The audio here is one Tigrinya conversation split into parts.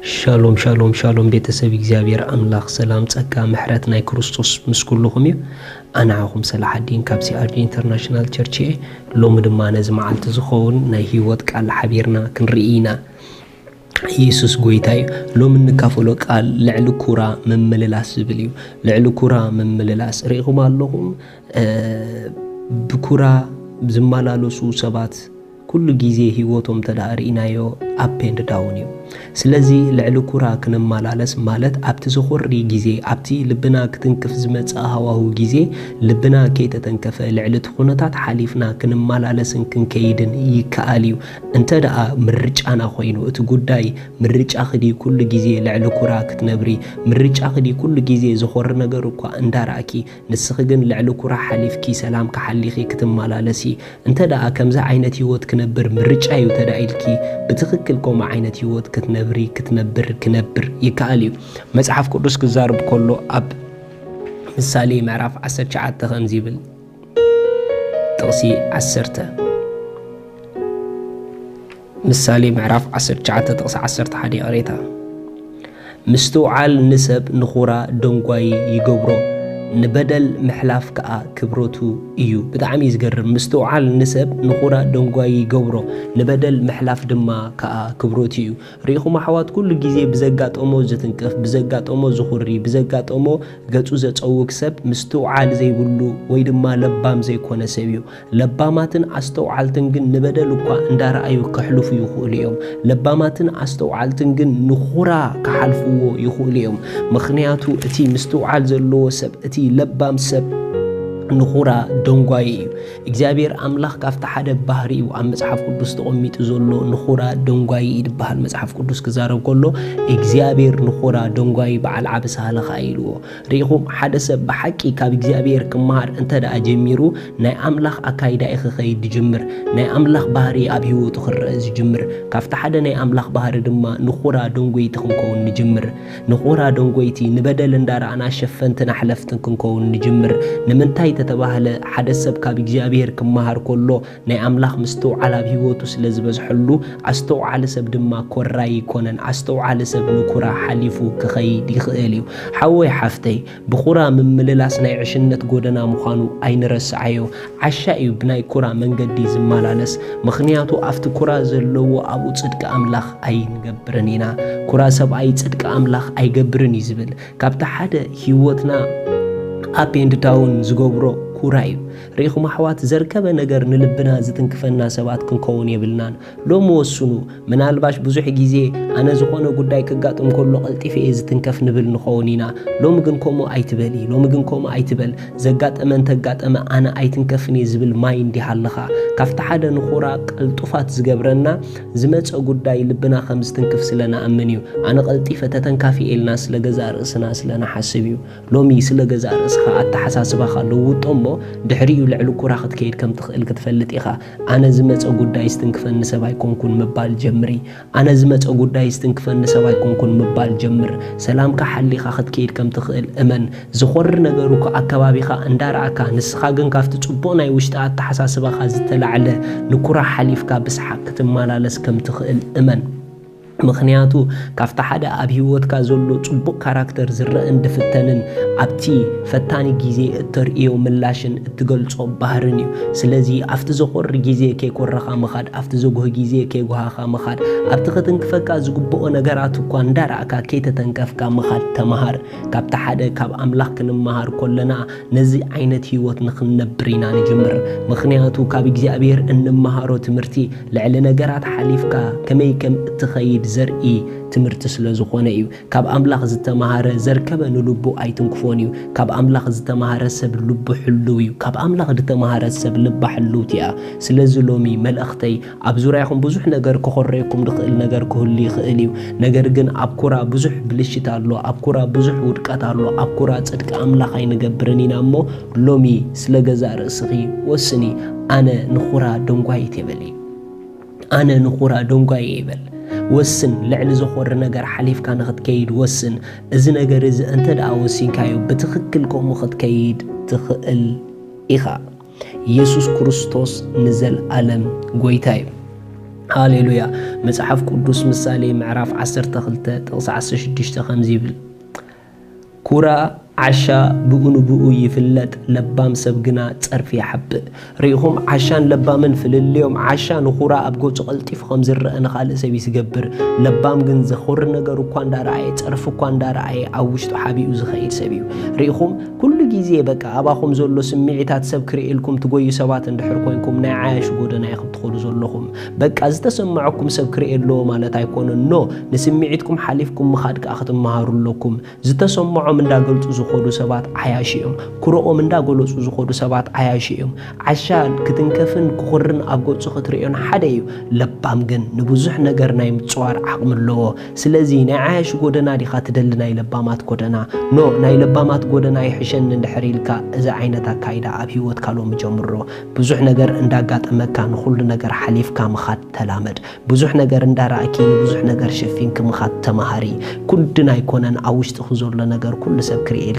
ሻሎም ሻሎም ሻሎም፣ ቤተሰብ እግዚኣብሔር ኣምላኽ ሰላም፣ ጸጋ፣ ምሕረት ናይ ክርስቶስ ምስ ኩልኹም እዩ። ኣነ ዓኹም ሰላሓዲን ካብ ሲኣርዲ ኢንተርናሽናል ቸርች እየ። ሎሚ ድማ ነዚ መዓልቲ ዝኸውን ናይ ህይወት ቃል ሓቢርና ክንርኢ ኢና። ኢየሱስ ጎይታ እዩ። ሎሚ እንካፈሎ ቃል ልዕሊ ኩራ ምምልላስ ዝብል እዩ። ልዕሊ ኩራ ምምልላስ ርኢኹም ኣለኹም። ብኩራ ዝመላለሱ ሰባት ኩሉ ግዜ ህይወቶም እንተ ደኣ ርኢናዮ፣ up and down እዩ። ስለዚ ልዕሊ ኩራ ክንመላለስ ማለት ኣብቲ ዘኾሪ ግዜ፣ ኣብቲ ልብና ክትንክፍ ዝመጽእ ሃዋሁ ግዜ ልብና ከይተተንከፈ ልዕሊ እቲ ኩነታት ሓሊፍና ክንመላለስን ክንከይድን ይከኣል እዩ። እንተ ደኣ ምርጫና ኮይኑ እቲ ጉዳይ፣ ምርጫኺ ድዩ ኩሉ ግዜ ልዕሊ ኩራ ክትነብሪ? ምርጫኺ ድዩ ኩሉ ግዜ ዘኾሪ ነገር እኳ እንዳረኣኪ ንስኺ ግን ልዕሊ ኩራ ሓሊፍኪ ሰላም ክሓሊኺ ክትመላለሲ? እንተ ደኣ ከምዚ ዓይነት ህይወት ክነብር ምርጫ እዩ ተዳኢልኪ፣ ብትኽክል ከምኡ ዓይነት ህይወት ክትነብሪ ክትነብር ክነብር ይከኣል እዩ። መጽሓፍ ቅዱስ ክዛርብ ከሎ ኣብ ምሳሌ ምዕራፍ ዓሰርተ ትሽዓተ ከምዚ ይብል። ጥቕሲ ዓሰርተ፣ ምሳሌ ምዕራፍ ዓሰርተ ትሽዓተ ጥቕሲ ዓሰርተ ሓደ ይቕሬታ። ምስትውዓል ንሰብ ንኹራ ደንጓዪ ይገብሮ፣ ንበደል ምሕላፍ ከኣ ክብረቱ እዩ። ብጣዕሚ እዩ ዝገርም። ምስትውዓል ንሰብ ንኹራ ደንጓዪ ይገብሮ፣ ንበደል ምሕላፍ ድማ ከኣ ክብረቱ እዩ። ርኢኹም ኣሕዋት፣ ኩሉ ግዜ ብዘጋጠሞ ዝትንክፍ፣ ብዘጋጠሞ ዝኹሪ፣ ብዘጋጠሞ ገጹ ዘጸውግ ሰብ ምስትውዓል ዘይብሉ ወይ ድማ ለባም ዘይኮነ ሰብ እዩ። ለባማትን ኣስተውዓልትን ግን ንበደል እኳ እንዳረኣዩ ከሕልፉ ይኽእሉ እዮም። ለባማትን ኣስተውዓልትን ግን ንኹራ ክሓልፍዎ ይኽእሉ እዮም። ምኽንያቱ እቲ ምስትውዓል ዘለዎ ሰብ፣ እቲ ለባም ሰብ ንኹራ ደንጓዪ እዩ። እግዚኣብሔር ኣምላኽ ካብቲ ሓደ ባህሪኡ ኣብ መጽሓፍ ቅዱስ ተቐሚጡ ዘሎ ንኹራ ደንጓዪ እዩ ዝበሃል። መጽሓፍ ቅዱስ ክዛረብ ከሎ እግዚኣብሔር ንኹራ ደንጓዪ በዓል ዓቢ ሳህለ ኸኣ ኢልዎ። ርኢኹም፣ ሓደ ሰብ ብሓቂ ካብ እግዚኣብሔር ክመሃር እንተ ደኣ ጀሚሩ፣ ናይ ኣምላኽ ኣካይዳ እዩ ክኸይድ ዝጅምር። ናይ ኣምላኽ ባህሪ ኣብ ህይወቱ ክረአ ዝጅምር። ካብቲ ሓደ ናይ ኣምላኽ ባህሪ ድማ ንኹራ ደንጎይቲ ክንከውን ንጅምር። ንኹራ ደንጎይቲ፣ ንበደል እንዳረኣና ሸፈንትን ኣሕለፍትን ክንከውን ንጅምር። ንምንታይ ተተባህለ፣ ሓደ ሰብ ካብ እግዚኣብሔር ክመሃር ከሎ፣ ናይ ኣምላኽ ምስትውዓል ኣብ ህይወቱ ስለ ዝበዝሐሉ፣ ኣስተውዓሊ ሰብ ድማ ኮራይ ኣይኮነን። ኣስተውዓሊ ሰብ ንኩራ ሓሊፉ ክኸይድ ይኽእል እዩ። ሓወይ ሓፍተይ፣ ብኩራ ምምልላስ ናይ ዕሽነት ጎደና ምዃኑ ኣይንረስዓዮ። ዓሻ እዩ ብናይ ኩራ መንገዲ ዝመላለስ፣ ምኽንያቱ ኣብቲ ኩራ ዘለዎ ኣብኡ ጽድቂ ኣምላኽ ኣይንገብርን ኢና። ኩራ ሰብኣይ ጽድቂ ኣምላኽ ኣይገብርን እዩ ዝብል። ካብቲ ሓደ ህይወትና up and down ዝገብሮ ኩራ እዩ። ርኢኹም ኣሕዋት፣ ዘርከበ ነገር ንልብና ዝትንክፈና ሰባት ክንከውን የብልናን። ሎሚ ወስኑ። ምናልባሽ ብዙሕ ግዜ ኣነ ዝኾነ ጉዳይ ከጋጥም ከሎ ቀልጢፈ እየ ዝትንከፍ ንብል ንኸውን ኢና። ሎሚ ግን ከምኡ ኣይትበሊ፣ ሎሚ ግን ከምኡ ኣይትበል። ዘጋጠመ እንተጋጠመ ኣነ ኣይትንከፍን እየ ዝብል ማይንድ ይሃልኻ። ካብቲ ሓደ ንኹራ ቅልጡፋት ዝገብረና ዝመጸ ጉዳይ ልብና ከም ዝትንክፍ ስለ ንኣምን እዩ። ኣነ ቀልጢፈ ተተንካፊ ኢልና ስለ ገዛእ ርእስና ስለ ንሓስብ እዩ። ሎሚ ስለ ገዛእ ርእስኻ ኣተሓሳስባኻ ለውጦ እሞ ድሕሪኡ ልዕሊ ኩራ ክትከይድ ከም ትኽእል ክትፈልጥ ኢኻ። ኣነ ዝመጸ ጉዳይ ዝትንክፈኒ ሰብ ኣይኮንኩን ምባል ጀምሪ። ኣነ ዝመጸ ጉዳይ ዝትንክፈኒ ሰብ ኣይኮንኩን ምባል ጀምር። ሰላምካ ሓሊኻ ክትከይድ ከም ትኽእል እመን። ዝኾሪ ነገር እኮ ኣከባቢኻ እንዳረኣካ፣ ንስኻ ግን ካብቲ ጽቡቕ ናይ ውሽጢ ኣተሓሳስባኻ ዝተላዕለ ንኩራ ሓሊፍካ ብሰሓቕ ክትመላለስ ከም ትኽእል እመን። ምኽንያቱ ካብቲ ሓደ ኣብ ህይወትካ ዘሎ ጽቡቕ ካራክተር ዝረአን ድፍተንን ኣብቲ ፈታኒ ግዜ እተርእዮ ምላሽን እትገልጾ ባህርን እዩ። ስለዚ ኣብቲ ዘኾሪ ግዜ ከይኮረኻ ምኻድ፣ ኣብቲ ዘጉህ ግዜ ከይጉሃኻ ምኻድ፣ ኣብቲ ክትንክፈካ ዝግብኦ ነገራት እኳ እንዳረኣካ ከይተተንከፍካ ምኻድ ተመሃር። ካብቲ ሓደ ካብ ኣምላኽ ክንመሃር ኮለና ነዚ ዓይነት ህይወት ንኽንነብር ኢና ንጅምር። ምኽንያቱ ካብ እግዚኣብሔር እንመሃሮ ትምህርቲ ልዕሊ ነገራት ሓሊፍካ ከመይ ከም እትኸይድ ዘርኢ ትምህርቲ ስለ ዝኾነ እዩ። ካብ ኣምላኽ ዝተማሃረ ዘርከበ ንልቡ ኣይትንክፎን እዩ። ካብ ኣምላኽ ዝተማሃረ ሰብ ልቡ ሕሉው እዩ። ካብ ኣምላኽ ዝተማሃረ ሰብ ልባ ሕልውቲ እያ። ስለዚ ሎሚ መልእኽተይ፣ ኣብ ዙርያኹም ብዙሕ ነገር ክኾረየኩም ዝኽእል ነገር ክህሉ ይኽእል እዩ። ነገር ግን ኣብ ኩራ ብዙሕ ብልሽት ኣሎ፣ ኣብ ኩራ ብዙሕ ውድቀት ኣሎ፣ ኣብ ኩራ ጽድቂ ኣምላኽ ኣይንገብርን ኢና እሞ ሎሚ ስለ ገዛእ ርእስኺ ወስኒ። ኣነ ንኹራ ደንጓይት እየ በሊ። ኣነ ንኹራ ደንጓይ እየ ይበል። ወስን፣ ልዕሊ ዘኾሪ ነገር ሓሊፍካ ንኽትከይድ ወስን። እዚ ነገር እዚ እንተ ደኣ ወሲንካዮ ብትኽክል ከምኡ ክትከይድ ትኽእል ኢኻ። ኢየሱስ ክርስቶስ ንዘለኣለም ጎይታ እዩ። ሃሌሉያ። መጽሓፍ ቅዱስ ምሳሌ ምዕራፍ ዓሰርተ ክልተ ጥቕሲ ዓሰርተ ሽዱሽተ ከምዚ ይብል፣ ኩራ ዓሻ ብኡ ንብኡ ይፍለጥ፣ ለባም ሰብ ግና ጸርፊ ይሓብእ። ርኢኹም፣ ዓሻን ለባምን ፍልልዮም። ዓሻ ንኹራ ኣብ ገጹ ቀልጢፉ ከም ዝረአ ንኻልእ ሰብ እዩ ዝገብር። ለባም ግን ዘኹሪ ነገር እኳ እንዳረኣየ፣ ጸርፊ እኳ እንዳረኣየ፣ ኣብ ውሽጡ ሓቢኡ ዝኸይድ ሰብ እዩ። ርኢኹም፣ ኩሉ ግዜ በቃ ኣባኹም ዘሎ ስምዒታት ሰብ ክርእየልኩም ትጎዩ ሰባት እንድሕር ኮይንኩም፣ ናይ ዓያሹ ጎደና ኢኹም ትኸዱ ዘለኹም። በቃ ዝተሰምዐኩም ሰብ ክርእየ ኣለዎ ማለት ኣይኮነን። ኖ፣ ንስምዒትኩም ሓሊፍኩም ምኻድ ከኣ ክትመሃሩ ኣለኩም። ዝተሰምዖም እንዳገልጹ ዝኸዱ ሰባት ዓያሹ እዮም። ኩርኦም እንዳገለጹ ዝኸዱ ሰባት ዓያሹ እዮም። ዓሻ ክትንከፍን ክኹርን ኣብ ገጹ ክትርእዮን ሓደ እዩ። ለባም ግን ንብዙሕ ነገር ናይ ምጽዋር ዓቕሚ ኣለዎ። ስለዚ ናይ ዓያሹ ጎደና ዲኻ ትደሊ፣ ናይ ለባማት ጎደና? ኖ፣ ናይ ለባማት ጎደና ይሕሸኒ እንድሕር ኢልካ፣ እዚ ዓይነት ኣካይዳ ኣብ ህይወትካ ሎሚ ጀምሮ። ብዙሕ ነገር እንዳጋጠመካ ንኹሉ ነገር ሓሊፍካ ምኻድ ተላመድ። ብዙሕ ነገር እንዳረኣኪ ንብዙሕ ነገር ሸፊንኪ ምኻድ ተማሃሪ። ኩድን ኣይኮነን ኣብ ውሽጥኺ ዘሎ ነገር ኩሉ ሰብ ክርእየልኪ።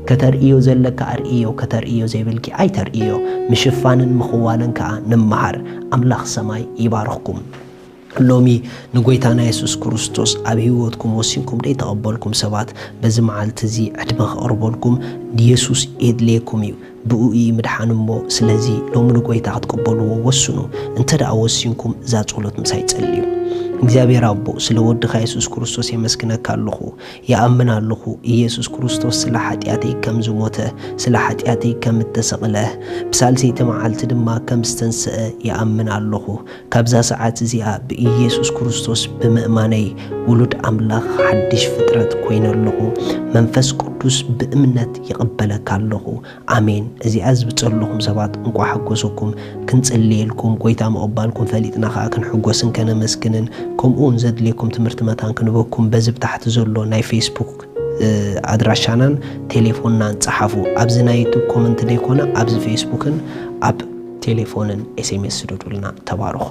ከተርእዮ ዘለካ ኣርእዮ፣ ከተርእዮ ዘይብልኪ ኣይተርእዮ። ምሽፋንን ምኽዋልን ከኣ ንመሃር። ኣምላኽ ሰማይ ይባርኽኩም። ሎሚ ንጎይታና የሱስ ክርስቶስ ኣብ ህይወትኩም ወሲንኩም ደይተቐበልኩም ሰባት፣ በዚ መዓልቲ እዚ ዕድመ ከቕርበልኩም የሱስ የድልየኩም እዩ። ብኡ እዩ ምድሓን እሞ፣ ስለዚ ሎሚ ንጎይታ ክትቅበልዎ ወስኑ። እንተ ደኣ ወሲንኩም፣ እዛ ጸሎት ምሳይ ጸልዩ። እግዚኣብሔር ኣቦ፣ ስለ ወድኻ የሱስ ክርስቶስ የመስግነካ ኣለኹ። ይኣምን ኣለኹ፣ ኢየሱስ ክርስቶስ ስለ ሓጢኣተይ ከም ዝሞተ፣ ስለ ሓጢኣተይ ከም እተሰቕለ፣ ብሳልሰይቲ መዓልቲ ድማ ከም ዝተንስአ ይኣምን ኣለኹ። ካብዛ ሰዓት እዚኣ ብኢየሱስ ክርስቶስ ብምእማነይ ውሉድ ኣምላኽ ሓድሽ ፍጥረት ኮይነ ኣለኹ። መንፈስ ቅዱስ ብእምነት ይቕበለካ ኣለኹ። ኣሜን። እዚኣ ዝብጸለኹም ሰባት እንቋዕ ሓጎሰኩም። ክንጽልየልኩም፣ ጎይታ ምቕባልኩም ፈሊጥና ከኣ ክንሕጎስን ከነመስግንን፣ ከምኡ እውን ዘድልየኩም ትምህርቲ መታን ክንበኩም በዚ ብታሕቲ ዘሎ ናይ ፌስቡክ፣ እ፣ ኣድራሻናን ቴሌፎንናን ጸሓፉ። ኣብዚ ናይ ዩቱብ ኮመንት ደይኮነ፣ ኣብዚ ፌስቡክን ኣብ ቴሌፎንን ኤስኤምኤስ ስደዱልና። ተባረኹ።